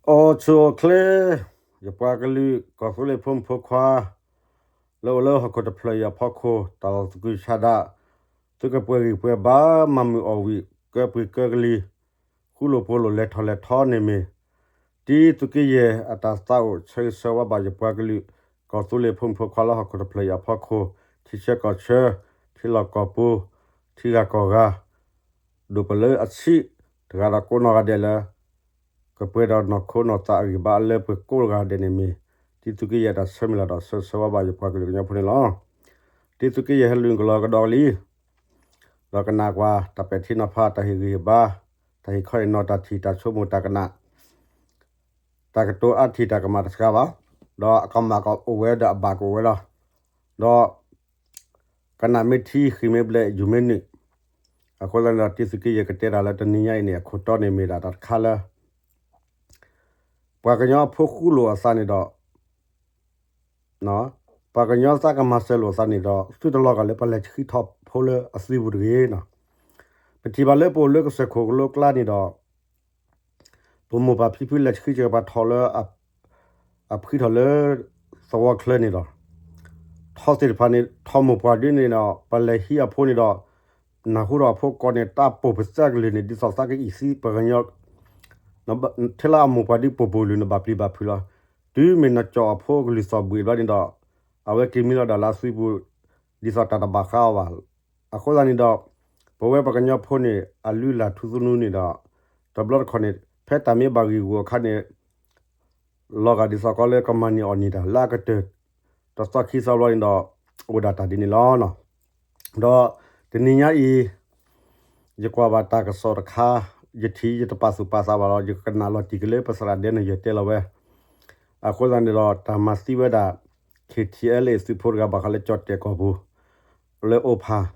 အိၣ်ဆူၣ်အိၣ်ချ့, ယပှၤကလုာ်ကီၢ်သူလ့ၤဖိမုၣ်ဖိခွါ လၢအိၣ်လၢဟီၣ်ခိၣ်တဖျၢၣ်အံၤအဖီခိၣ် တၢ်လီၢ်သကုၤဆးဒး, သုကပှဲၤဂံၢ်ပှဲၤဘါ မၤမုာ်အီၣ်ဝံၣ် ကၢပှ့ၤကၢကလံၤ, ဃူလိာ်ဖိးလိာ် လဲၤထီၣ်လဲၤထီန့ၣ်မ့ၢ် တံသုးက့ယဲၢ်အတၢ်သးအိၣ် ဆၢဂ့ၤဆၢဝါဘၣ်ယပှၤကလုာ် ကီၢ်သူလ့ၤဖိမုၣ်ဖိခွါလၢဟီၣ်ခိၣ်တဖျၢၣ်အံၤအဖီခိၣ်, ထံဆၢကီၢ်ဆၢ, ထံလီၢ်ကီၢ်ပူၤ, ထံဂၤကီၢ်ဂၤ ဒိၣ်ပလၢအဆံး, တဂၤဒီးကိးနီၢ်ဂၤဒဲးလၢ ကပှဲၤဒီးနီၢ်ခိနီၢ်သးအဂံၢ်ဘါလၢပှဲၤကိးဂၤဒဲးန့ၣ်မ့ၢ် တံသုးက့ယဲၢ်တၢ်ဆၢမုၢ်လၢ်ဒီးဆၢဂ့ၤဆၢဝါဘၣ်ယပှၤကလုာ်ကညီဖိန့ၣ်လီၤ. တံသုးက့ယဲၢ်ဟဲလူၤကလီကဒီးကလံၤ, ဒီးကနၣ်ကွၢ်တၢ်ပဲာ်ထံနီၤဖး တၢ်ဟ့ၣ်ဂံၢ်ဟ့ၣ်ဘါ, တၢ်ဟ့ၣ်ခီဟ့ၣ်နီၤ တၢ်ထံၣ်တၢ်ဆိကမိၣ်တၢ်ကနၣ် တၢ်ကတိၤအါထံၣ်တၢ်ကမၣ်တစှၤဘၣ်, ဒီးအကမၣ်ကအိၣ်ဝဲဒီးအဘၣ်ကအိၣ်ဝဲလီၤ. ဒီး ကနၣ်မ့ၢ်ထံ ဃ့ၢ်မ့ၢ်ဘျဲး ယူၤမ့ၢ်နုာ်, အဃိသတးန့ၣ်ဒီး တံသုးက့ယဲၢ်ကတဲတၢ်လၢတနံၤညါအံၤန့ၣ် အခိၣ်တီန့ၣ်မ့ၢ်ဒၣ်တၢ်တခါလၢ ပှၤကညီဖိဃူလိာ်အသးန့ၣ်ဒီး ပှၤကညီသးကမၤစၢၤလိာ်အသးန့ၣ်ဒီး သုတလီၤဂာ်လၢပလဲၤဆှံထီၣ်ဖိလၢအသွံပူၤတဂ့ၤနီၤ. ပထံၣ်ဘၣ်လၢပအိၣ်လၢကစၢၢ်ခိၣ်ကလိကျါန့ၣ်ဒီး ပမိၢ်ပၢ်ဖံဖုလဲၤဆှံကပၤထီၣ်လၢ အဖှံထီၣ်လၢ သဝီချၢန့ၣ်ဒီး ထီသ့ၣ်တဖၣ်န့ၣ် ထီမိၢ်ပှၢ်ဒ်န့ၣ်ဒီး ပလဲၤဟံးအဖိန့ၣ်ဒီး နၢ်ဟူဒီးအဖိကိးန့ၣ် တၢ်ပိာ်ပသးကလုာ်န့ၣ် ဒ်သိးသးကအံၣ်သံပှၤကညီ ထဲလၢအမိၢ်ပှၢ်ဒ်ပိာ်ပူၤလုာ်န့ၣ် ဘၣ်ပျံၤဘၣ်ဖုးလီၤ. တုၤမ့ၢ်နကၠီၣ်အဖိကလုၢ်သီၣ်ဘှံးဘျီန့ၣ်ဒီး အဝဲက့ၤမံလီၤဒၣ်လၢအသွံပူၤ ဒ်သိးတၢ်တဘၣ်ဃးအီၤဘၣ်. အဃိသတးန့ၣ်ဒီး ပဝဲပှၤကညီဖိန့ၣ် အလုၢ်အလၢ်ထူသနူန့ၣ်ဒီး တဘျီတခီၣ်န့ၣ် ဖဲတၢ်မ့ၢ်ဘၣ်ဂံၢ်ဂူာ်အခါန့ၣ် လီၤဂာ်ဒ်သိးကီးလၢကမၤန့ၢ်အီၣ်န့ၢ်တၢ် လၢအကတၢၢ် တသီခံသီဘျီန့ၣ်ဒီး အိၣ်ဒၣ်တၢ်ဒ်န့ၣ်လီၤ. ဒီးတနံၤညါအံၤ ယကွၢ်ဘၣ်တၢ်ကစီၣ်တခါ ယထံၣ်ယတပာ်သူၣ်ပာ်သးဘၣ်ဒီး ယကနၣ်လီၤတံၢ်က့ၤလၢပသရၣ်ဒဲန့ၣ် ယတဲလီၤဝဲ အဃိသတးန့ၣ်ဒီး တၢ်မၤသံဝဲဒၣ် ခ့ၣ်ထံၣ်အဲလ့ၣ် သုးဖိတဂၤဘၣ်ဃးလၢကၠီၣ်တဲၣ်ကီၢ်ပူၤ လၢအိၣ်ဖး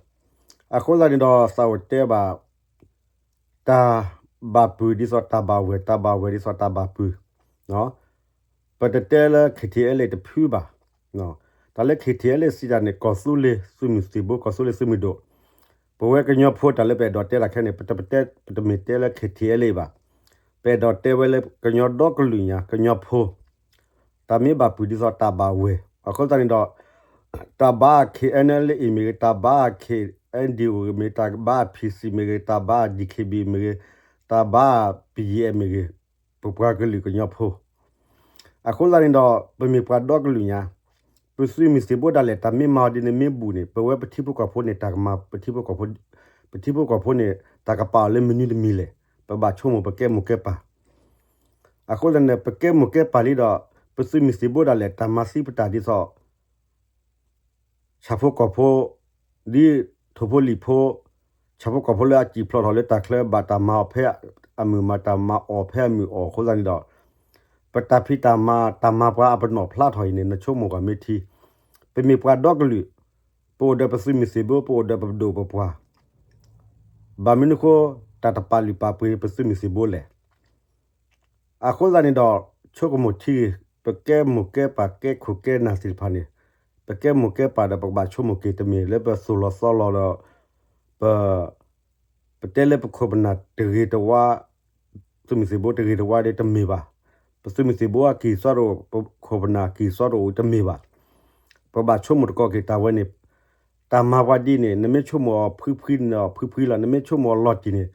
အဃိသတးန့ၣ်ဒီး သးအိၣ်တဲဘၣ် တၢ်ဘၣ်ပုၢ်ဒ်သိးတၢ်ဘၣ်ဝဲၢ် တၢ်ဘၣ်ဝဲၢ်ဒ်သိးတၢ်ဘၣ်ပုၢ် ပတတဲလၢ ခ့ၣ်ထံၣ်အဲလ့ၣ် တဖုဘၣ်. တၢ်လၢ ခ့ၣ်ထံၣ်အဲလ့ၣ် စံးတၢ်န့ၣ် ကီၢ်သူလ့ၤသုးမုၢ်သံၣ်ဘိ ကီၢ်သူလ့ၤသုးမုၢ်ဒိၣ် ပဝဲကညီဖိတၢ်လၢပအဲၣ်ဒိးတဲတၢ်ခဲန့ၣ် ပတတဲ ပတမ့ၢ်တဲလၢ ခ့ၣ်ထံၣ်အဲလ့ၣ် ဘၣ်. ပအဲၣ်ဒိးတဲဝဲလၢကညီဒီကလုာ်ညါ ကညီဖိ တၢ်မ့ၢ်ဘၣ်ပုၢ်ဒ်သိးတၢ်ဘၣ်ဝဲၢ် အဃိသတးန့ၣ်ဒီး တၢ်ဘါ ခ့ၣ်အဲလ့ၣ် မ့ၢ်ဂ့ၤ တၢ်ဘါ ခ့ၣ်အဲဒံၣ်အိၣ်မ့ၢ် တၢ်ဘါ ဖံၣ်စံၣ် မ့ၢ်ဂ့ၤ တၢ်ဘါ ဒံၣ်ခ့ၣ်ဘံၣ် မ့ၢ်ဂ့ၤ တၢ်ဘါ ပယံၤအဲၣ် မ့ၢ်ဂ့ၤ ပပှၤကလုာ်ကညီဖိ အဃိသတးန့ၣ်ဒီး ပမ့ၢ်ပှၤဒီကလုာ်ညါ ပသုးမုၢ်သံၣ်ဘိဒၣ်လဲာ် တၢ်မ့ၢ်မၤအီၤဒ်န့ၣ်မ့ၢ်ဘူးန့ၣ် ပဝဲပထံဖိကီၢ်ဖိန့ၣ် တၢ်ကမၤ ပထံဖိကီၢ်ဖိန့ၣ် တၢ်ကပာ်အီၤလၢမနုၤတမံၤလဲၣ်. ပဘၣ်ဆိကမိၣ်ပကဲမိၢ်ကဲပၢ် အဃိသတးန့ၣ် ပကဲမိၢ်ကဲပၢ်လံဒီး ပသုးမုၢ်သံၣ်ဘိဒၣ်လဲာ် တၢ်မၤသံပတၢ်ဒ်သိး ဆၣ်ဖိကီၢ်ဖိ ဒ်ထိၣ်ဖိလံၣ်ဖိ ဆၣ်ဖိကီၢ်ဖိလၢအစံၣ်ဖျိးထီၣ်လၢတၢ်ချၢ ဘၣ်တၢ်မၤအီၤဖဲအမုၢ်မၤ တၢ်မၤအီၤဖဲအမုၢ်အီၣ်အဃိသတးန့ၣ်ဒီး ပတၢ်ဖံးတၢ်မၤ တၢ်မၤပှၤအပနီၣ်ဖျါထီၣ်အံၤန့ၣ် နဆိကမိၣ်ကွၢ်မ့ၢ်ထံ ပမ့ၢ်ပှၤဒီကလုာ် ပအိၣ်ဒီးပသုးမုၢ်သံၣ်ဘိ ပအိၣ်ဒီးပဒိၣ်ပပှၢ် ဘၣ်မနုၤအဃိ တၢ်တပာ်လုၢ်ပာ်ပှ့ၤပသုးမုၢ်သံၣ်ဘိလဲၣ်. အဃိသတးန့ၣ်ဒီး ဆိကမိၣ်ထံဂ့ၤ ပကဲမိၢ်ကဲပၢ် ကဲခိၣ်ကဲနၢ်သ့ၣ်တဖၣ်န့ၣ် ပကဲမိၢ်ကဲပၢ်ဒီး ပကဘၣ်ဆိကမိၣ်က့ၤ တမ့ၢ်လၢပသိၣ်လီၤသီလီၤဒီး ပ ပတဲလၢပခိၣ်ပနၢ်တဂ့ၤတဝါ သုးမုၢ်သံၣ်ဘိတဂ့ၤတဝါဒီးတမ့ၢ်ဘၣ်. ပသုးမုၢ်သံၣ်ဘိအကံၢ်စီတအိၣ် ပခိၣ်ပနၢ်အကံၢ်စီတအိၣ်တမ့ၢ်ဘၣ်. ပဘၣ်ဆိကမိၣ်တကီၢ်က့ၤတၢ်ဝဲန့ၣ် တၢ်မၤပှၤဒ်န့ၣ် နမ့ၢ်ဆိကမိၣ်အီၤဖှံဖှံန့ၣ်ဒီးဖှံဖှံလီၤ နမ့ၢ်ဆိကမိၣ်အီၤလီၤတံၢ်န့ၣ်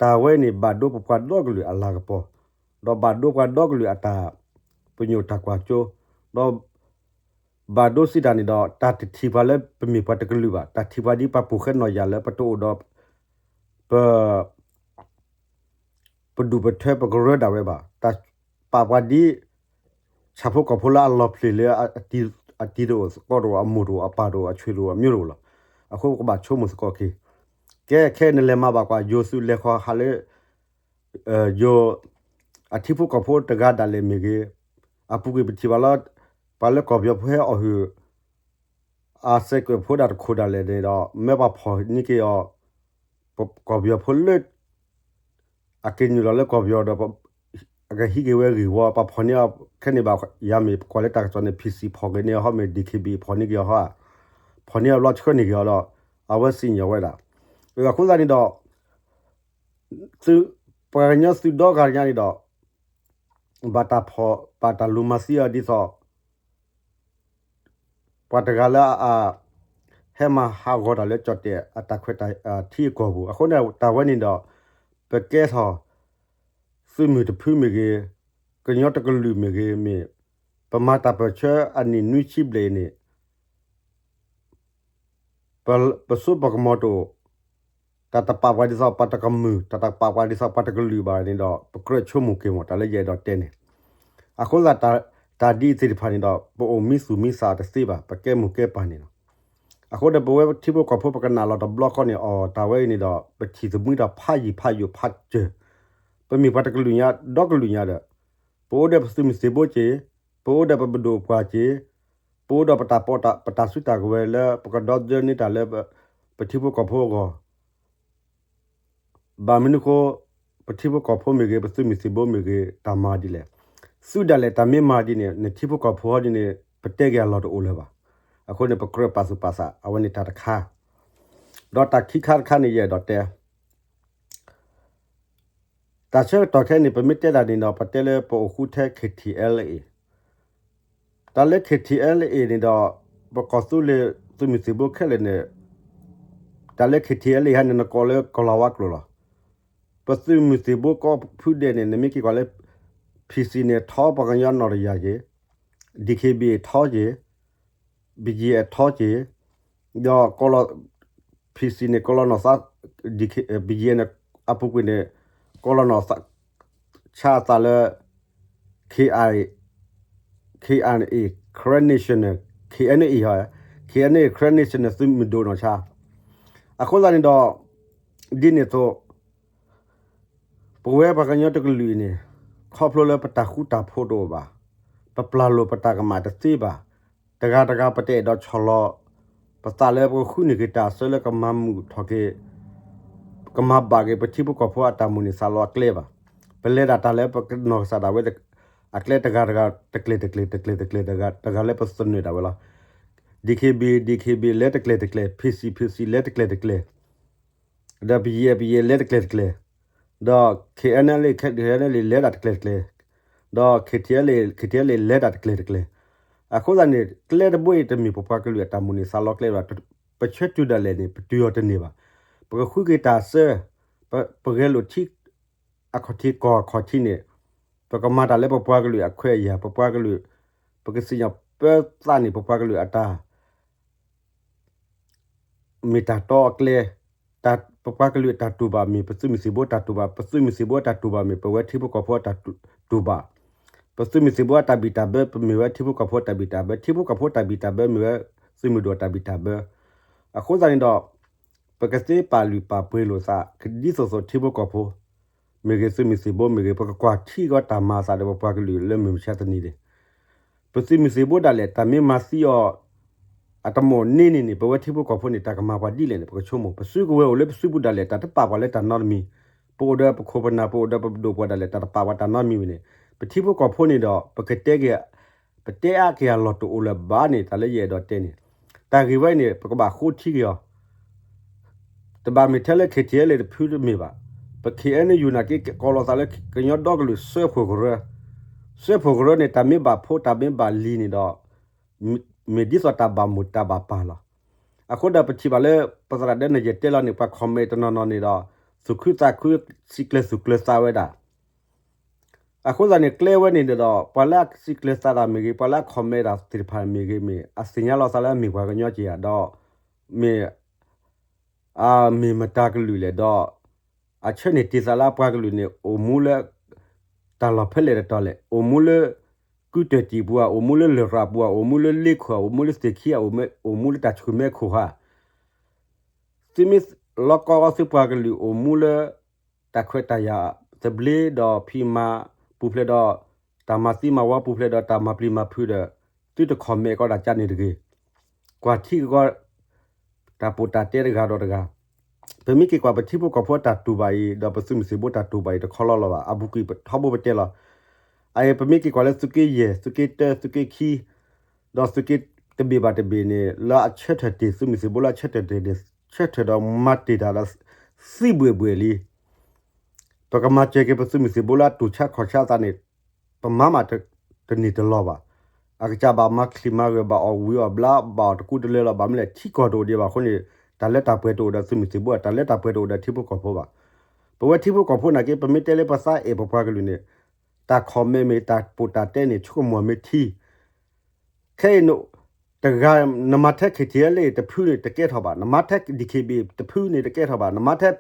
တၢ်ဝဲန့ၣ် ဘၣ်ဒိပပှၤဒီကလုာ်အလၤကပီၤ ဒီးဘၣ်ဒိပှၤဒီကလုာ်အတၢ်ပညိၣ်တၢ်ကွၢ်စိ ဒီး ဘၣ်ဒိစံးတၢ်န့ၣ်ဒီး တၢ်တထံၣ်ပှၤလၢပမ့ၢ်ပှၤတကလုာ်ဘၣ်, တၢ်ထံၣ်ပှၤဒ်ပှၤပူၤဃဲနီၢ်ယၤလၢပတအိၣ်ဒီး ပ ပဒူၣ်ပထၢပကရၢဒၣ်ဝဲဘၣ်, တၢ်ပာ်ပှၤဒ် ဆၣ်ဖိကီၢ်ဖိလၢအလီၤဖျ့ၣ်လၢ အတံၤတအိၣ် သကိးတအိၣ် အမိၢ်တအိၣ် အပၢ်တအိၣ် အဆွေတအိၣ် အမျိုးတအိၣ်လီၤ. အဃိပကဘၣ်ဆိကမိၣ်သကိးက့ၤ, ကဲခဲအံၤနလဲၤမၤဘၣ်ကွၢ် ယိၤသုးလဲၤဃီၤဟးလၢ ယိၤ အထံဖိကီၢ်ဖိတဂၤဒၣ်လဲာ်မ့ၢ်ဂ့ၤ, အပူၤကွံာ်ပထံၣ်ဘၣ်လၢ ပှၤလၢကီၢ်ပယီၤဖိဟဲအီၣ်ဟုၣ် အစဲးကွဲးဖိဒၣ်တခိၣ်ဒၣ်လဲာ်န့ၣ်ဒီး မ့ၢ်ပှၤဖီၣ်န့ၢ်က့ၤအီၤ, ပကီၢ်ပယီၤဖိလၢ အက့ၤနုာ်လီၤလၢကီၢ်ပယီၤဒီး အကဟံးက့ၤဝဲဂ့ၢ်ဝီ ပှၤဖီၣ်န့ၢ်အီၤခဲန့ၣ်ဘၣ်, ယၤမ့ၢ်ပကွၢ်လၢတၢ်ကစီၣ်န့ၣ် ဖံၣ်စံၣ်ဖီၣ်က့ၤန့ၢ်အီၤဟီ မ့ၢ်ဒံၣ်ခ့ဘံၣ် ဖီၣ်န့ၢ်က့ၤအီၤဟီ, ဖီၣ်န့ၢ်အီၤဘျီဆှၢန့ၢ်က့ၤအီၤဒီး အဝဲစံၣ်ညီၣ်ဝဲဒၣ်. အဃိသတးန့ၣ်ဒီး သုး ပှၤကညီသုးဒီဂၤညါန့ၣ်ဒီး ဘၣ်တၢ်ဖီၣ် ဘၣ်တၢ်လူၤမၤသံအီၤဒ်သိး ပှၤတဂၤလၢအ ဟဲမၤဟးဂီၤတၢ်လၢကၠီၣ်တဲၣ်အတၢ်ခွဲးတၢ်ထံအကီၢ်ပူၤ အဃိန့ၣ် တၢ်ဝဲန့ၣ်ဒီး ပကဲထီၣ် သုးမုၢ်တဖုမ့ၢ်ဂ့ၤ, ကညီတကလုာ်မ့ၢ်ဂ့ၤ မ့ၢ် ပမၤတၢ်ပၢၢ်ဆၢအနံၣ်နွံဆံဘျဲၣ်အံၤန့ၣ် ပ ပစိပကမီၤတအိၣ်, တၢ်တပာ်ပှၤဒ်သိးပှၤတကမုာ်, တၢ်တပာ်ပှၤဒ်သိးပှၤတကလုာ်ဘၣ်န့ၣ်ဒီး ပကြၢးဆိကမိၣ်က့ၤမး တၢ်လၢယအဲၣ်ဒိးတဲန့ၣ်. အဃိသတး တၢ်ဒ်အံၤသ့ၣ်တဖၣ်န့ၣ်ဒီး ပအိၣ်မံသူၣ်မံသးတသ့ဘၣ်, ပကဲမိၢ်ကဲပၢ်န့ၣ်လီၤ. အဃိဒီးပဝဲထံဖိကီၢ်ဖိပကနၣ်လီၤတဘျီဃီန့ၣ် အီၤ တၢ်ဝဲအံၤန့ၣ်ဒီး ပထံၣ်သမှံတၢ်ဖးယံာ်ဖးယိာ်ဖးစၢၤ, ပမ့ၢ်ပှၤတကလုာ်ညါ ဒီကလုာ်ညါဒီး ပအိၣ်ဒီးပသုးမုၢ်သံၣ်ဘိက့ၤ, ပအိၣ်ဒီးပပဒိၣ်ပှၢ်က့ၤ, ပအိၣ်ဒီးပတၢ်ပီးတၢ် ပတၢ်စုတၢ်ကဝဲၤလၢ ပကဒီသဒၢန့ၢ်တၢ်လၢ ပထံဖိကီၢ်ဖိအဂီၢ်, ဘၣ်မနုၤဃိ ပထံဖိကီၢ်ဖိမ့ၢ်ဂ့ၤ ပသုးမုၢ်သံၣ်ဘိမ့ၢ်ဂ့ၤ တၢ်မၤဒ်လဲၣ်. သုးဒၣ်လဲာ်တၢ်မ့ၢ်မၤဒ်န့ၣ် နထံဖိကီၢ်ဖိဟီဒ်န့ၣ် ပတဲက့ၤအလီၢ်တအိၣ်လၢၤဘၣ်. အဃိန့ၣ် ပကြၢးပာ်သူၣ်ပာ်သး အဝဲန့ၣ်တၢ်တခါ, ဒီးတၢ်ခံခါတခါန့ၣ် ယအဲၣ်ဒိးတဲ တၢ်ဆၢကတီၢ်ခဲအံၤန့ၣ် ပမ့ၢ်တဲတၢ်န့ၣ်ဒီး ပတဲလၢပအိၣ်ဃူထဲ K T L A တၢ်လၢ K T L A န့ၣ်ဒီး ပကီၢ်သူလ့ၤသုးမုၢ်သံၣ်ဘိခဲလၢာ်န့ၣ် တၢ်လၢ K T L A ဟဲန့ၣ် နကိးလၢကီၢ်လၤဝါကျိာ်လီၤ. ပသုးမုၢ်သံၣ်ဘိကိးဖုဒဲးန့ၣ် နမ့ၢ်က့ၤကွၢ်လၢ P C န့ၣ် ထီပှၤကညီနီၢ်တယၢ်က့ၤ, D K B A ထီက့ၤ, B G F ထီက့ၤ, ဒီး P C န့ၣ် ကလီၤနီၢ်သး BGF န့ၣ် အပူၤကွံာ်န့ၣ် ကလီၤနီၢ်သး ဆါအသးလၢ K I, K N A, Karen National, K N A, K N A, Karen National သုးမုၢ်ဒိၣ်နီၢ်ဆါ. အဃိသတးန့ၣ်ဒီး ဒ်န့ၣ်အသိး ပဝဲပှၤကညီတကလုာ်အံၤန့ၣ် ခီဖျိလၢပတၢ်ဃူတၢ်ဖိးတအိၣ်ဘၣ်, ပပျၢ်လိာ်ပတၢ်ကမၣ်တသ့ဘၣ်, တဂၤတဂၤပတအဲၣ်ဒိးဆီၣ်လီၤ ပသးလၢပကဃုန့ၢ်က့ၤတၢ်အစၢလၢကမၤမုာ်ထီၣ်က့ၤ ကမၤဘၣ်က့ၤပထံဖိကီၢ်ဖိအတၢ်မိၣ်န့ၢ်သးလီအကျဲဘၣ်. ပလဲၤဒၣ်တၢ်လၢပကနီၢ်ကစၢ်ဒၣ်ဝဲ အကျဲတဂၤတဂၤ တကျဲၤတကျဲၤ တကျဲၤတကျဲၤ တဂၤတဂၤလၢပသနၢၣ်ဒၣ်ဝဲလီၤ. D K B, D K B လဲၤတကျဲၤတကျဲၤ, P C, P C လဲၤတကျဲၤတကျဲၤ ဒီး P G F, P G F လဲၤတကျဲၤတကျဲၤ, ဒီး K N L A, K N L A လဲၤဒၣ်တကျဲၤတကျဲၤ, ဒီး K T L A, K T L A လဲၤဒၣ်တကျဲၤတကျဲၤ. အဃိသတးန့ၣ် ကျဲတဘိအံၤတမ့ၢ်ပပှၤကလုာ်အတၢ်မိၣ်န့ၢ်သးလီကျဲဘၣ်, ပဆၢတုၤဒၣ်လဲာ်န့ၣ် ပတုၤအီၤတန့ၢ်ဘၣ်. ပကဃုက့ၤတၢ်အစၢ, ပဂဲၤလိာ်ထံ အခီၣ်ထံးကီၢ်အခီၣ်ထံးန့ၣ်, ပကမၤတၢ်လၢပပှၤကလုာ်အခွဲးအယာ်, ပပှၤကလုာ်, ပကသ့ၣ်ညါပသးန့ၣ် ပပှၤကလုာ်အတၢ် မ့ၢ်တၢ်တီအကျဲ, ပပှၤကလုာ်အတၢ်တူၢ်ဘၣ်မ့ၢ်ပသုးမုၢ်သံၣ်ဘိတၢ်တူၢ်ဘၣ်, ပသုးမုၢ်သံၣ်ဘိတၢ်တူၢ်ဘၣ်မ့ၢ် ပဝဲထံဖိကီၢ်ဖိအတၢ်တူၢ်ဘၣ်, ပသုးမုၢ်သံၣ်ဘိအတၢ်ဘံၣ်တၢ်ဘၢ ပမ့ၢ်ဝဲထံဖိကီၢ်ဖိအတၢ်ဘံၣ်တၢ်ဘၢ, ထံဖိကီၢ်ဖိတၢ်ဘံၣ်တၢ်ဘၢမ့ၢ်ဝဲသုးမုၢ်ဒိၣ်အတၢ်ဘံၣ်တၢ်ဘၢ. အဃိသတးန့ၣ်ဒီး ပကသ့ပာ်လုၢ်ပာ်ပှ့ၤလိာ်သး ဒ်သိးသိးထံဖိကီၢ်ဖိ မ့ၢ်ဂ့ၤ သုးမုၢ်သံၣ်ဘိမ့ၢ်ဂ့ၤ ပကကွၢ်ထံကီၢ်တၢ်မၤအသးဒီးပပှၤကလုာ်လၢမုၢ်မဆါတနံၤန့ၣ်, ပသုးမုၢ်သံၣ်ဘိဒၣ်လဲာ် တၢ်မ့ၢ်မၤသံအီၤ အတမီၢ်န့ၢ်န့ၣ်န့ၣ် ပဝဲထံဖိကီၢ်ဖိန့ၣ် တၢ်ကမၤပှၤဒ်လဲၣ်န့ၣ် ပကဆိကမိၣ်, ပစုကဝဲၤအိၣ်လၢပစုပူၤဒၣ်လဲာ် တၢ်တပာ်ပှၤလၢတၢ်နီတမံၤ, ပအိၣ်ဒီးပခိၣ်ပနၢ် ပအိၣ်ဒီးပဒိၣ်ပှၢ်ဒၣ်လဲာ် တၢ်တပာ်ပှၤတၢ်နီတမံၤဝံၤန့ၣ်, ပထံဖိကီၢ်ဖိန့ၣ်ဒီး ပကတဲက့ၤ ပတဲအါက့ၤအလီၢ်တအိၣ်လၢၤဘၣ်န့ၣ် တၢ်လၢယအဲၣ်ဒိးတဲန့ၣ်, တၢ်ဂ့ၢ်ဝဲအံၤန့ၣ် ပကဘၣ်ဃိထံက့ၤအီၤ တဘၣ်မ့ၢ်ထဲလၢ K T L A တဖုတမ့ၢ်ဘၣ်. ပ K N U နာ်က့ ကီၤလီၤသးလၢကညီဒီကလုာ်စၢဖှိၣ်ကရၢ, စၢဖှိၣ်ကရၢန့ၣ် တၢ်မ့ၢ်ဘၣ်ဖိတၢ်မ့ၢ်ဘၣ်လံၤန့ၣ်ဒီး မ့ၢ်ဒ်သိးတၢ်ဘၣ်မိၢ်တၢ်ဘၣ်ပၢ်လီၤ. အဃိဒီးပထံၣ်ဘၣ်လၢ ပသရၣ်ဒဲန့ၣ် ယတဲလီၤန့ၣ် ပှၤ comment တနီၤနီၤန့ၣ်ဒီး သူၣ်ခုသးခု စံးကျၢၤသူၣ်ကျၢၤသးဝဲဒၣ် အဃိသတးန့ၣ် ကျဲဝဲန့ၣ်ဒီး ပှၤလၢအစံးကျၢၤသးတၢ်မ့ၢ်ဂ့ၤ ပှၤလၢအ comment တၢ်သ့ၣ်တဖၣ်မ့ၢ်ဂ့ၤ မ့ၢ်အသ့ၣ်ညါလီၤသးလၢအမ့ၢ်ပှၤကညီက့ၤဧါ ဒီး မ့ၢ် အမ့ၢ်မတၤကလုာ်လဲၣ်ဒီး အဆၢန့ၢ်တ့ၢ်သးလၢအပှၤကလုာ်န့ၣ် အိၣ်မူလၢ တၢ်လီၢ်ဖဲလဲၣ်တတီၤလဲၣ်, အိၣ်မူလၢ ကုတၢၢ်တံာ်ပူၤဧါ, အိၣ်မူလၢလရာ်ပူၤဧါ, အိၣ်မူလၢလ့ခိၣ်ဧါ, အိၣ်မူလၢသ့ၣ်ခံဧါ, အိၣ်မူလၢတၢ်ဆူၣ်မဲခိၣ်ဧါ သုမ့ၢ်လီၤကီအီၤသုပှၤကလုာ်အိၣ်မူလၢ တၢ်ခွဲးတၢ်ယာ်သဘျ့ဒီးဖံးမၤပူၤဖျဲးဒီး တၢ်မၤသံမၤဝီပူၤဖျဲးဒီးတၢ်မၤပျံၤမၤဖုးဒီး သုတ comment ကီးတၢ်ကါန့ၣ်တဂ့ၤ. ကွၢ်ထံကီၢ် တၢ်ပိာ်တၢ်တဲတဂၤဒီးတဂၤ ပမ့ၢ်က့ၤကွၢ်ပထံဖိကီၢ်ဖိတၢ်တူၢ်ဘၣ်အံၤ ဒီးပသုးမုၢ်သံၣ်ဘိတၢ်တူၢ်ဘၣ်အံၤ တခီလီၤလီၤဘၣ်. အပူၤကွံာ်ထီဘိပတဲလီၤ. အအံၤပမ့ၢ်က့ၤကွၢ်လၢသုးက့ယဲၢ် သုးက့တၢ သုးက့ခံ ဒီးသုးက့တဘ့ၣ်ဘၣ်တဘ့ၣ်န့ၣ် လၢအဆၢထၢၣ်တ့ၢ် သုးမုၢ်သံၣ်ဘိလၢအဆၢထၢၣ်တ့ၢ်န့ၣ် ဆၢထၢၣ်ဒီးမၤတ့ၢ်တၢ်ဒီးသံဘှ့ၣ်ဘှ့ၣ်လံ. ပကမၤစၢၤက့ၤပသုးမုၢ်သံၣ်ဘိလၢအတူၢ်ဆါခီၣ်ဆါသးန့ၣ် ပမၤမးတန့ၢ်တလီၤဘၣ်. အကစၢ်ဘၣ်မၤချံးမၤဂၢၢ် ဘၣ်အီၣ်ဝံၤအီၣ်ဘျါ ဘၣ်အီၣ်တကူတလၢလီၤ. ဘၣ်မနုၤလဲၣ် ထံကီၢ်တအိၣ်ဒံးဘၣ်အဃိန့ၣ် တၢ်လၢတၢ်ပှဲၤတအိၣ်ဒီးသုးမုၢ်သံၣ်ဘိ တၢ်လၢတၢ်ပှဲၤတအိၣ်ဒီးထံဖိကီၢ်ဖိဘၣ်. ပဝဲထံဖိကီၢ်ဖိနာ်က့ ပမ့ၢ်တဲလၢပသးအဲၣ်ပပှၤကလုာ်န့ၣ် တၢ် comment မ့ၢ်တၢ်ပိာ်တၢ်တဲန့ၣ် ဆိကမိၣ်မ့ၢ်ထံ ခဲအံၤန့ၣ် တဂၤ နမၤထဲ ခ့ထံလ့ တဖုန့ၣ်တကဲထီၣ်ဘၣ်, နမၤထဲ ဒံၣ်ခ့ဘ့ၣ် တဖုန့ၣ်တကဲထီၣ်ဘၣ်, နမၤထဲ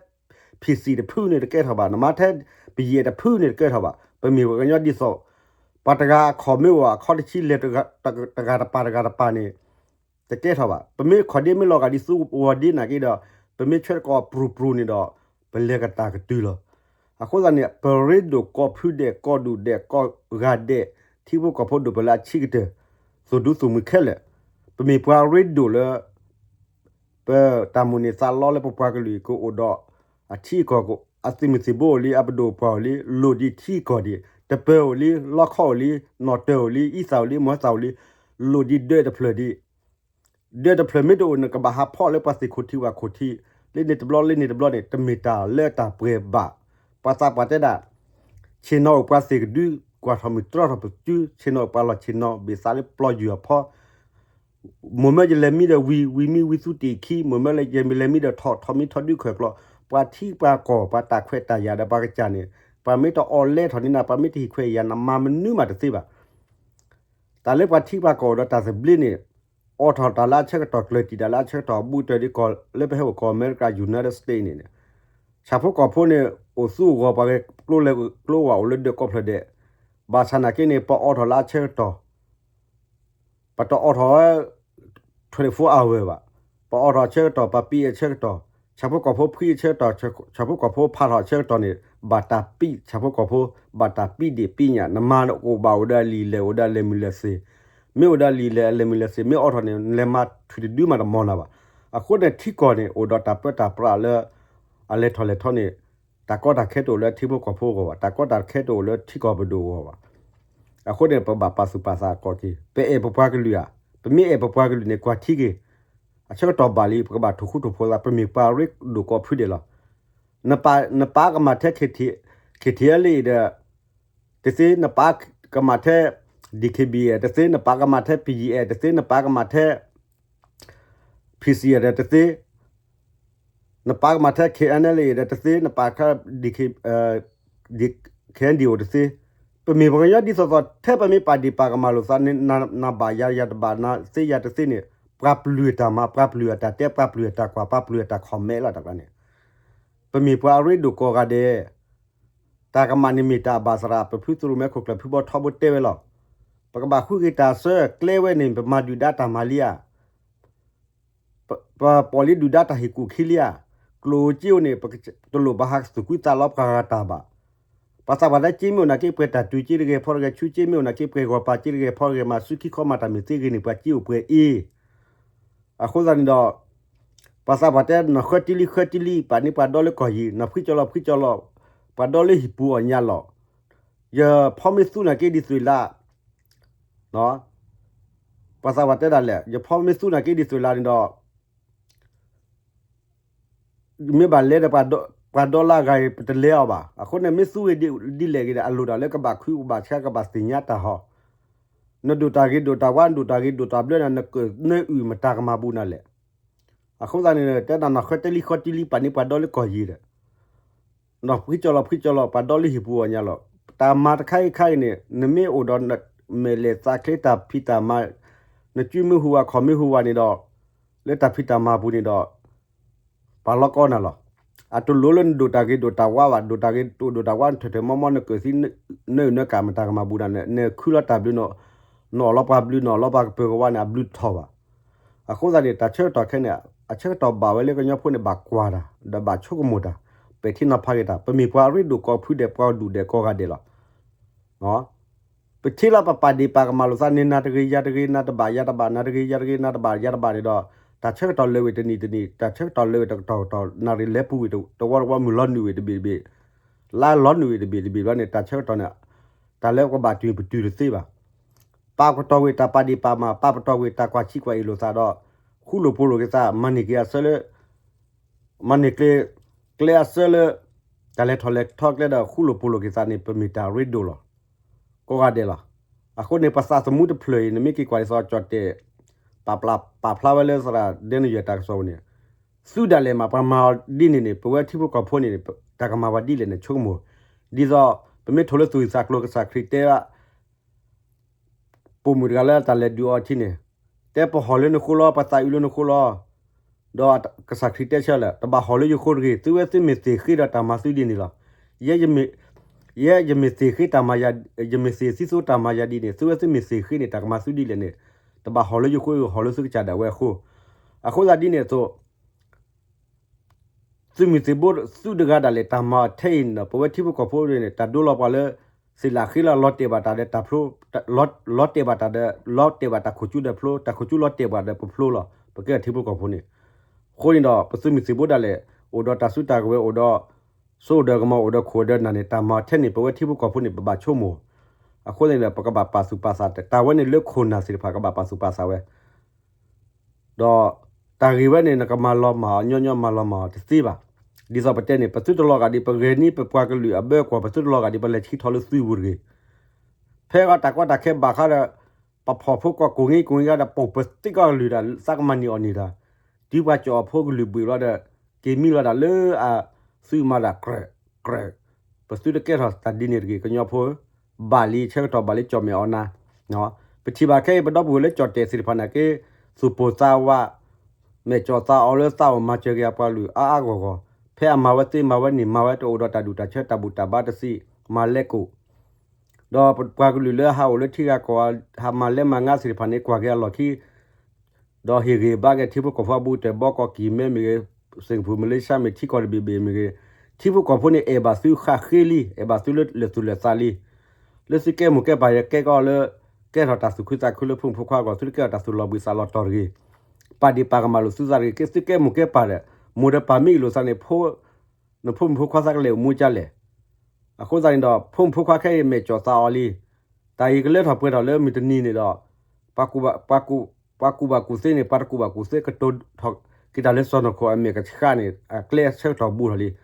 ဖံးစံၣ် တဖုန့ၣ်တကဲထီၣ်ဘၣ်, နမၤထဲ ပယဲၢ် တဖုန့ၣ်တကဲထီၣ်ဘၣ်. ပမ့ၢ်ပှၤကညီဒ်သိး ပှၤတဂၤအခီၣ်မ့ၢ်အိၣ် အခီၣ်တဆံလဲၤ တဂၤတပၤ တဂၤတပၤန့ၣ် တကဲထီၣ်ဘၣ်. ပမ့ၢ်ခီၣ်ဒ့မ့ၢ်လီၤဂာ်ဒ်သိးဝီၤဒ့နာ်က့ဒီး ပမ့ၢ်ဆွဲကီၢ်ပြူၤပြူၤန့ၣ်ဒီး ပလဲၤကတၢ်ကတုၤလီၤ. အဃိသတးန့ၣ် ပရ့ဒိၣ်ကိးဖုဒဲး ကိးဒူၣ်ဒဲး ကိးဂၤဒဲး ထံဖိကီၢ်ဖိဒိၣ်ပလၢအဆံးကတၢၢ် သူၣ်ဒူသူၣ်မုာ်ခဲလၢာ်, ပမ့ၢ်ပှၤရ့ဒိၣ်လၢ ပတၢ်မိၣ်န့ၢ်သးလီလၢပပှၤကလုာ်ကအိၣ်ဒီး အထံအကီၢ် အသုးမုၢ်သံၣ်ဘိအိၣ်လံ အပဒိၣ်ပှၢ်အိၣ်လံ လိၣ်ဒံးထံကီၢ်ဒံး တပၢၤအိၣ်လံ လီခီအိၣ်လံ နီၣ်တၢၤအိၣ်လံ အံသၣ်အိၣ်လံ မီၤသၣ်အိၣ်လံ လိၣ်ဒံးဒၢးတဖျၢၣ်ဒံး ဒၢးတဖျၢၣ်မ့ၢ်တအိၣ် နကဘၣ်ဟးဖီၣ်လၢပှၤသ့ၣ်ခိၣ်ထံးဝၣ်ခိၣ်ထံး လၢန့ၣ်တဘျီလၢန့ၣ်တဘျီန့ၣ် တမ့ၢ်တၢ်လၢတၢ်ပှဲၤဘၣ်. ပှၤသးပှၢ်တဲဒၣ် ဆ့ၣ်နီၤအိၣ်ပှၤသ့ၣ်ကဒု ကွၢ်ထီၣ်မုၢ်တြီထီၣ်ပစု ဆ့ၣ်နီၤအိၣ်ပှၤလီၢ်ဆ့ၣ်နီၤ ဘ့ၣ်သးလၢပျီယုၢ်အဖီ မိၢ်မၢယလဲၤမံဒီးဝံၤ ဝံၤမံဝံၤသူတ့ၢ်ခံ မိၢ်မၢယလဲၤမံဒီးထီၣ် ထီၣ်မံထီၣ်ဒုးခွဲးကျိး ပှၤထံပှၤကီၢ် ပှၤတၢ်ခွဲးတၢ်ယာ်ဒီးပှၤကစၢ်န့ၣ် ပှၤမ့ၢ်တအီၣ်လဲထီၣ်န့ၢ်နၤ ပှၤမ့ၢ်တဟ့ၣ်ခွဲးယာ် နမၤမနုၤမးတသ့ဘၣ်. တၢ်လၢပှၤထံပှၤကီၢ်အိၣ်ဒီးတၢ်သဘျ့န့ၣ် အိးထီၣ်တၢ်လၢအဆၢကတီၢ် ကျၢၤတံၢ်တၢ်လၢအဆၢကတီၢ် ဘူးတၢၢ်ဒ်ကီၢ်လၢပဟဲအိၣ်ကီၢ်အမဲရကၤ United States န့ၣ်န့ၣ် ဆၣ်ဖိကီၢ်ဖိန့ၣ် အိၣ်သူၣ်ဂီၤပှၤဂဲၤကျိလဲၤကျိဝဲအိၣ်လၢဒၢးကိးဖျၢၣ်ဒဲး ဘၣ်ဆၣ်နာ်က့န့ၣ် ပအိးထီၣ်လၢအဆၢကတီၢ် ပတအိးထီၣ်ဝဲ twenty-four hour ဘၣ်. ပအိးထီၣ်အဆၢကတီၢ် ပပံးအဆၢကတီၢ် ဆၣ်ဖိကီၢ်ဖိဖှံအဆၢကတီၢ် ဆၣ်ဖိကီၢ်ဖိဖးထီၣ်အဆၢကတီၢ်န့ၣ် ဘၣ်တၢ်ပံးဆၣ်ဖိကီၢ်ဖိ ဘၣ်တၢ်ပံးဒံးပံးညၣ် နမၤနအိၣ်ဘၣ်အိၣ်ဒီးအလံာ်လဲၢ် အိၣ်ဒီးအလဲၤမုၢ်လဲၤသ့ၣ် မ့ၢ်အိၣ်ဒီးအလံာ်လဲၢ် အလဲၤမုၢ်လဲၤသ့ၣ် မ့ၢ်အိးထီၣ်န့ၣ် နလဲၤမၤထွံၣ်တဒုမးတမီၤနၤဘၣ်. အဃိန့ၣ်ထံကီၢ်န့ၣ် အိၣ်ဒီးတၢ်ပၢတၢ်ပြးလၢ အလဲၤထီၣ်လဲၤထီန့ၣ် တၢ်ကီတၢ်ခဲတအိၣ်လၢထံဖိကီၢ်ဖိအဂီၢ်ဘၣ်, တၢ်ကီတၢ်ခဲတအိၣ်လၢထံကီၢ်ပဒိၣ်အဂီၢ်ဘၣ်. အဃိန့ၣ် ပဘၣ်ပာ်သူၣ်ပာ်သးအကီၢ်က့ၤ ပအဲၣ်ပပှၤကလုာ်ဧါ, ပမ့ၢ်အဲၣ်ပပှၤကလုာ်န့ၣ် ကွၢ်ထံက့ၤ အဆၢကတီၢ်ဘၣ်လံ ပကဘၣ်ထိၣ်ဃူထိၣ်ဖိးသး ပမ့ၢ်ပှၤရ့ဒိၣ်ကိးဖုဒဲးလီၤ. နပာ်ကမၣ်ထဲ ခ့ထံလ့ဒီး တသ့, နပာ်ကမၣ်ထဲ ဒံၣ်ခ့ဘံၣ် တသ့, နပာ်ကမၣ်ထဲ ပယံၤအဲၣ် တသ့, နပာ်ကမၣ်ထဲ ဖံးစံၣ်အဲၣ် တသ့, နပာ်ကမၣ်ထဲ ခဲအံၤအလ့ဒီး တသ့, နပာ်ထဲ ဒံၣ်ခ့ ခဲအံၤဒံၣ်အိၣ်တသ့. ပမ့ၢ်ပှၤကညီဒ်သိးသိး ထဲပမ့ၢ်ပာ်ဒံးပာ်ကမၣ်လိာ်သးန့ၣ် နဘၣ်ယၤယၤတဘၣ် နသ့ယၤတသ့န့ၣ် ပှၤပျုၢ်အတၢ်မၤ ပှၤပျုၢ်အတၢ်တဲ ပှၤပျုၢ်အတၢ်ကွၢ် ပှၤပျုၢ်အတၢ် comment လီၤ တၢ်ကျါန့ၣ် ပမ့ၢ်ပှၤအရ့ဒိၣ်ကိးဂၤဒဲး တၢ်ကမၣ်န့ၣ်မ့ၢ်တၢ်အဘၣ်သရၣ် ပဖုသရိၣ်မဲခိၣ်ကျၢၢ်ဖုဘီထီဘိတဲဝဲလီၤ. ပကဘၣ်ဃုက့ၤတၢ်ဆၢ ကျဲဝဲန့ၣ် ပမၤဒုၣ်ဒါတၢ်မၤလံဧါ, ပပိာ်လံဒုၣ်ဒါတၢ်ဟ့ၣ်ကူၣ်ခံလံဧါ, ကျိၣ်စ့အိၣ်န့ၣ် တလိၣ်ဘၣ်ဟးသူၣ်ကွံသးလီပှၤဂၤတၢ်ဘၣ်. ပှၤသးပှၢ်တဲ စ့မ့ၢ်အိၣ်နာ်က့ ပှဲၤတၢ်တုၤ စ့တဂဲၤဖီတဂဲၤ ဆူစ့မ့ၢ်အိၣ်နာ်က့ ပှဲၤဂီၤပၤ စ့တဂဲၤဖီတဂဲၤ မၤစုခံခီမၤတၢ်မ့ၢ်သ့ဂ့ၤန့ၣ် ပှၤစ့အိၣ်ပှဲၤအ့ အဃိသတးန့ၣ်ဒီး ပှၤသးပှၢ်တဲ နဃၢတံလံဃၢတံလံ ပာ်န့ၢ်ပှၤဒီလၢကီၢ်ယံၤ နဖှံကၠီလီၤဖှံကၠီလီၤ ပှၤဒီလၢဟံၣ်ပူၤအီၣ်ညၣ်လီၤ. ယဖီမ့ၢ်သူနာ်က့ဒ်သွံၣ်လါ, ပှၤသးပှၢ်တဲဒၣ်လဲာ် ယဖီမ့ၢ်သူနာ်က့ဒ်သွံၣ်လါန့ၣ်ဒီး မ့ၢ်ဘၣ်လဲၤဒီး ပှၤဒီလၢအဂၤအံၤ ပတလဲၤအီၤဘၣ်. အဃိန့ၣ် မ့ၢ်သူဂ့ၤဒ်လဲၣ်ဂ့ၤဒီး အလိၣ်ဒၣ်လၢကဘၣ်ခုကဘၣ်ဆါ ကဘၣ်သ့ၣ်ညါတၢ်ဟီ, နဒိၣ်တၢ်ဂ့ၤဒိၣ်တၢ်ဝါ နဒိၣ်တၢ်ဂ့ၤဒိၣ်တၢ်ဘျၢန့ၣ် နကနၢအုၣ်မတၤကမၤဘူးနၤလဲၣ်. အဃိသတးန့ၣ် တဲဒၣ်နဃၢတံလံဃၢတံလံ ပာ်န့ၢ်ပှၤဒီလၢကီၢ်ယံၤဒီး နဖှံကၠီလီၤဖှံကၠီလီၤ ပှၤဒီလၢဟံၣ်ပူၤအီၣ်ညၣ်လီၤ. တၢ်မၤတခါအံၤခါအံၤန့ၣ် နမ့ၢ်အိၣ်ဒီးမဲာ်လဲၤသးချ့တၢ်ဖံးတၢ်မၤ, နစုမ့ၢ်ဟူးဝးခီၣ်မ့ၢ်ဟူးဝးန့ၣ်ဒီး လၢတၢ်ဖံးတၢ်မၤပူၤန့ၣ်ဒီး ပှၤလီကီနၤလီၤ. အတလိၣ်လၢနဒိၣ်တၢ်ဂ့ၤဒိၣ်တၢ်ဝါဘၣ်, ဒိၣ်တၢ်ဂ့ၤဒိၣ်တၢ်ဝါ နထၢၣ်ထၢၣ်မီမီ နကၢၢ်သံ နၢအုၣ်နၢကၣ် မတၤကမၤဘူးနၤလဲၣ်. နခုလီၤတၢ်ဘျုး, နအီၣ်လီၤပှၤဘျုး နအီၣ်လီၤပှၤကပၢၤကဝါန့ၣ် အဘျုးတထီၣ်ဘၣ်. အဃိသတးန့ၣ် တၢ်ဆၢကတီၢ်ခဲအံၤန့ၣ် အဆၢကတီၢ်ဘၣ်ဝဲလၢကညီဖိန့ၣ် ဘၣ်ကွၢ်တၢ် ဒီးဘၣ်ဆိကမိၣ်တၢ်, ပဲာ်ထံနီၤဖးက့ၤတၢ်, ပမ့ၢ်ပှၤအရ့ဒိၣ်ကိးဖုဒဲး ပှၤဒူၣ်ဒဲးကိးဂၤဒဲးလီၤ. ပထံၣ်လၢပပာ်ဒံးပာ်ကမၣ်လိာ်သးန့ၣ် နၤတဂ့ၤ ယၤတဂ့ၤ နၤတဘၣ်ယၤတဘၣ် နၤတဂ့ၤ ယၤတဂ့ၤ နၤတဘၣ်ယၤတဘၣ်န့ၣ်ဒီး တၢ်ဆၢကတီၢ်လၢာ်ဝံၤတနံၤတနံၤ တၢ်ဆၢကတီၢ်လၢာ်ဝံၤတကတီၢ်ကတီၢ် နၣ်ရံၣ်လဲၤပူၤဝံၤတဝီတဝီ မုၢ်လီၤနုာ်ဝံၤတဘ့ၣ်တဘ့ၣ် လါလီၤနုာ်ဝံၤတဘ့ၣ်တဘ့ၣ်ဘျီန့ၣ် တၢ်ဆၢကတီၢ်န့ၣ် တၢ်လၢပကဘၣ်တုၤပတုၤတသ့ဘၣ်. ပာ်ပတီၢ်ဝံၤတၢ်ပာ်ဒံးပာ်မၤ ပာ်ပတီၢ်ဝံၤတၢ်ကွၢ်ဆံကွၢ်အ့ၣ်လိာ်သးဒီး ဃူလိာ်ဖိးလိာ်က့ၤသး မၤန့ၢ်က့ၤအဆၢလၢ မၤန့ၢ်ကျဲ ကျဲအဆၢလၢ တၢ်လဲၤထီၣ်လဲၤထီကျဲဒီး ဃူလိာ်ဖိးလိာ်က့ၤသးန့ၣ် ပမ့ၢ်တၢ်ရ့ဒိၣ်လီၤ. ကိးဂၤဒဲးလီၤ. အဃိန့ၣ် ပသးသမူတဖျၢၣ်အံၤ နမ့ၢ်က့ၤကွၢ်ဒ်သိးကၠီၣ်တဲၣ် ပာ်ဖျါဝဲလၢသရၣ်ဒဲနယွဲၢ်တၢ်ကစီၣ်ပူၤန့ၣ်, သုဒၣ်လဲာ်မး ပှၤမၤအီၤဒ်န့ၣ်န့ၣ် ပဝဲထံဖိကီၢ်ဖိန့ၣ် တၢ်ကမၤပှၤဒ်လဲၣ်န့ၣ် ဆိကမိၣ်, ဒ်သိး ပမ့ၢ်ထိၣ်လၢသူၣ်ဂံၢ်သးကျိၤ ကစၢ်ခရံာ်တဲဘၣ် ပိာ်မုၣ်တဂၤလၢတၢ်လဲၤဒုးအီထံန့ၣ်, တဲပဟီၣ်လၢနဃိလီၤ ပသးအုးလၢနဃိလီၤ. ဒီးကစၢ်ခရံာ်တဲဆၢလၢာ် တဘၣ်ဟီၣ်လၢယဃိတဂ့ၤ, သုဝဲသုမ့ၢ်သ့ၣ်ဃ့ဒီးတၢ်မၤသုဒ်န့ၣ်လီၤ. ယဲယမ့ၢ်သ့ၣ်ဃ့တၢ်မၤယၤ, ယမ့ၢ်သ့ၣ်သံသိတၢ်မၤယၤဒ်န့ၣ် သုဝဲသုမ့ၢ်သ့ၣ်ဃ့န့ၣ် တၢ်ကမၤသုဒ်လဲၣ်န့ၣ်, တဘၣ်ဟီၣ်လၢယဃိ ဟီၣ်လၢသုကစၢ်ဒၣ်ဝဲအဃိ, အဃိသတးဒ်န့ၣ်အသိး သုးမုၢ်သံၣ်ဘိသုတဂၤဒၣ်လဲာ် တၢ်မၤအီၤထဲအံၤန့ၣ်ဒီး ပဝဲထံဖိကီၢ်ဖိန့ၣ် တၢ်ဒိလီၤပှၤလၢ သ့ၣ်လၢဃ့လၢလီၤတဲာ်ဘၣ်တၢ်ဒီးတၢ်ဖျိ, လီၤတဲာ်ဘၣ်တၢ်ဒီး လီၤတဲာ်ဘၣ်တၢ်ခိၣ်ကၠူဒီးဖျိ, တၢ်ခိၣ်ကၠူလီၤတဲာ်ဘၣ်ဒီးပဖျိလီၤ. ပကဲထံဖိကီၢ်ဖိန့ၣ်, အဃိန့ၣ်ဒီး ပသုးမုၢ်သံၣ်ဘိဒၣ်လဲာ် အိၣ်ဒီးတၢ်စုတၢ်ကဝဲၤ အိၣ်ဒီး စိဒီးကမီၤ အိၣ်ဒီးခိၣ်ဒီးနၢ်န့ၣ် တၢ်မၤအီၤထဲန့ၣ် ပဝဲထံဖိကီၢ်ဖိန့ၣ် ပဘၣ်ဆိကမိၣ်. အဃိန့ၣ်ဒီး ပကဘၣ်ပာ်သူၣ်ပာ်သး တၢ်ဝဲန့ၣ်လၢခိၣ်နၢ်သ့ၣ်တဖၣ် ကဘၣ်ပာ်သူၣ်ပာ်သးဝဲ ဒီးတၢ်ဂ့ၢ်ဝဲန့ၣ် နကမၤလီၤမၢ်အီၤ ညီညီမၤလီၤမၢ်အီၤတသ့ဘၣ်. ဒ်သိးပတဲန့ၣ် ပသုတလီၤဂာ်ဒ် ပဂဲၤန့ၢ်ပပှၤကလုာ်အဘၢကွီၢ် ပသုတလီၤဂာ်ဒ် ပလဲၤဆံးထီၣ်လၢသုးပူၤတဂ့ၤ. ဖဲအဂီၢ်တၢ်ကီတၢ်ခဲဘၣ်ဃးဒီး ပဖီၣ်ဖိကီၢ်ကိးဂ့ၤကိးဂၤဒီး ပိာ်ပသ့ကီၢ်ကလုာ်ဒီး သးကမၤန့ၢ်အီၣ်န့ၢ်တၢ်, တုၤပှၤကၠီၣ်အီၣ်ဖိကလုာ်ဘှံးဘျီဒီး က့ၤမံလီၤဒၣ်လၢအသုးမၤဒၣ်ကြၢးကြၢး, ပသုတကဲထီၣ်တၢ်ဒ်န့ၣ်တဂ့ၤ ကညီဖိဧၢ. ဘၣ်လံ ဆၢကတီၢ်ဘၣ်လံ ကၠီၣ်မဲာ်အီနၤ ပထံၣ်ဘၣ်ခဲအံၤ ပဒီပုၢ်ဝဲၢ်လၢကၠီၣ်တဲၣ်သ့ၣ်တဖၣ်န့ၣ်က့ သူၣ်ပိၢ်သးဝး, မဲာ်ကၠီၣ်သးအီလၢသးအိၣ်မၤစၢၤက့ၤအပှၤကလုာ်အါအါဂီၢ်ဂီၢ်, ဖဲအမၤဝဲသ့မၤဝဲန့ၣ် မၤဝဲတအိၣ်ဒီးတၢ်ဒူၣ်တၢ်ဆၢ တၢ်ဘူၣ်တၢ်ဘါတသ့, မၤလဲကိၣ်, ဒီးပှၤကလုာ်လၢဟးအိၣ်လၢထံဂၤကီၢ်ဂၤ ဟးမၤလဲမၤငါသ့ၣ်တဖၣ်န့ၣ် ကွၢ်က့ၤအလီၢ်ခံ ဒီးဟ့ၣ်ဂံၢ်ဘါက့ၤထံဖိကီၢ်ဖိအဘူးကတၢၢ် ဘီကီၢ်ကံၢ်မဲမ့ၢ်ဂ့ၤ, စ့ၣ်ကပူၤ မလ့ၡါမ့ၢ် ထံကီၢ်တဘ့ၣ်ဘ့ၣ်မ့ၢ်ဂ့ၤ, ထံဖိကီၢ်ဖိန့ၣ် အဲၣ်ဘၣ်သုဃၣ်ဃ့လံ, အဲၣ်ဘၣ်သုလၢလၢာ်သူၣ်လၢာ်သးလံ. လၢသုကဲမိၢ်ကဲပၢ် ယကဲကီးလၢ ကဲထီၣ်တၢ်သူၣ်ခုသးခုလၢဖိမုၣ်ဖိခွါအဂီၢ် သုတကဲထီၣ်တၢ်သူၣ်လီၤဘှံးသးလီၤတီၤတဂ့ၤ. ပာ်ဒ့ၣ်ပာ်ကမၣ်လိာ်သုသးတဂ့ၤ, ကဲသုကဲမိၢ်ကဲပၢ်ဒီး မိၢ်ဒီးပၢ်မ့ၢ်အ့ၣ်လိာ်သးန့ၣ် နဖိမုၣ်ဖိခွါသးကလဲၤအိၣ်မူကလဲၣ်. အဃိသတးန့ၣ်ဒီး ဖိမုၣ်ဖိခွါခဲအံၤ မဲာ်ကၠီၣ်သးအီလံ. တၢ်အံၤကလၢထီၣ်ပှဲၤထီၣ်လၢမုၢ်တနံၤန့ၣ်ဒီး ပှၤကူၣ်ဘၣ် ပှၤကူၣ်ဘၣ်ကူၣ်သ့န့ၣ် ပှၤတကူၣ်ဘၣ်ကူၣ်သ့ ကတိၤထီၣ်က့ၤတၢ်လၢစီၢ်နီၤခိၣ်အမဲာ်ကဆှးန့ၣ် အကျဲဆၢကတီၢ်ဘူးထီၣ်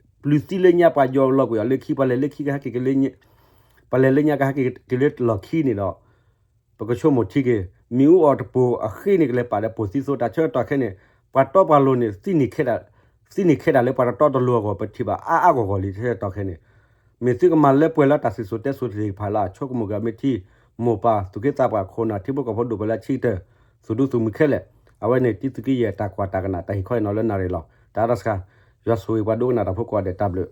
လံ. ပျုၤသံလၢညါ ပှၤယီၤလီၤကွံာ်အီၤလၢခံ ပှၤလဲၤလၢခံကဟဲက့ၤကလၢ ပှၤလဲၤလၢညါကဟဲက့ၤကလၢလီၢ်ခံန့ၣ်ဒီး ပကဆိကမိၣ်ထံက့ၤ မ့ၣ်အူအီၣ်တပိၢ်အဃ့န့ၣ် ကလဲၤပာ်ဒီးပိာ်သံသိ တၢ်ဆၢကတီၢ်ခဲန့ၣ် ပှၤတီပှၤလိၤန့ၣ် သံန့ၢ်ခဲဒၣ်လၢပှၤတတီတလိၤအဂီၢ် ပထံၣ်ဘၣ်အါအါဂီၢ်ဂီၢ်လံ ဆၢကတီၢ်ခဲန့ၣ်. မ့ၢ်သုကမၤလၢပှဲၤလၢတၢ်စံၣ်စိၤတဲစိၤသ့ၣ်တဖၣ်လၢအဆိကမိၣ်က့ၤအမ့ၢ်ထံ မိၢ်ပၢ်သူၣ်က့သးပှၢ်ခိၣ်နၢ်ထံဖိကီၢ်ဖိဒိၣ်ပှဲၤလၢအဆံတၢၢ် သူၣ်ဒူသူၣ်မုာ်ခဲလၢာ်. အဝဲန့ၣ် တံသုးက့ယဲၢ်တၢ်ကွၢ်တၢ်ကနၣ်တၢ်ဟ့ၣ်ခီအံၤနီၤလၢနၣ်ရံၣ်လီၤ. တၢ်အါထီၣ်စှၤ ယွၤဆိၣ်ဂ့ၤပှၤဒိကနၣ်တၢ်ဖိကိးဂၤဒဲး တၢ်ဘျုး